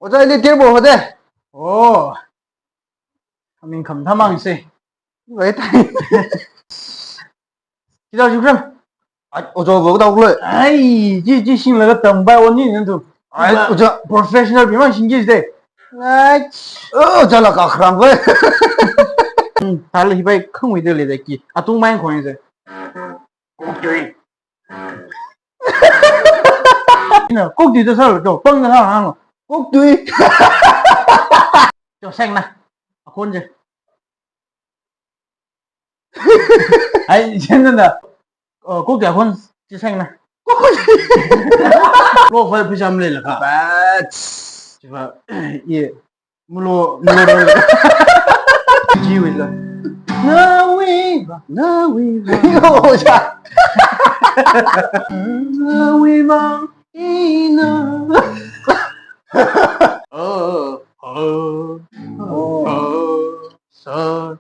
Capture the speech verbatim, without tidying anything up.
Ojā ili tirbo hode. Oh. Aming kham thamang se. Wait. Kida jukram. Ai, ojā bo kadau le. Ai, ji, ji singlaga tambai oni nantu. Ai, ojā. Professional bimang singki de. Ai. Oh, ojā la kakhrang le. Hmm, thal hibai khangwi de le de ki. Atung mai khong se. Koktui. Ina, koktui da sālo, to, pang da sālo. Koktui. To, sengna. Akhon je. Ai, sengna. Oh, koktui akhon je sengna. Lo file phi jam le la ka. Bats. Chiva, ye. Mulo, mulo, mulo. Jiwui la. Nawui vang, nawui vang. Yo, ja. Nawui vang, ina. Oh, oh, oh, oh, sa.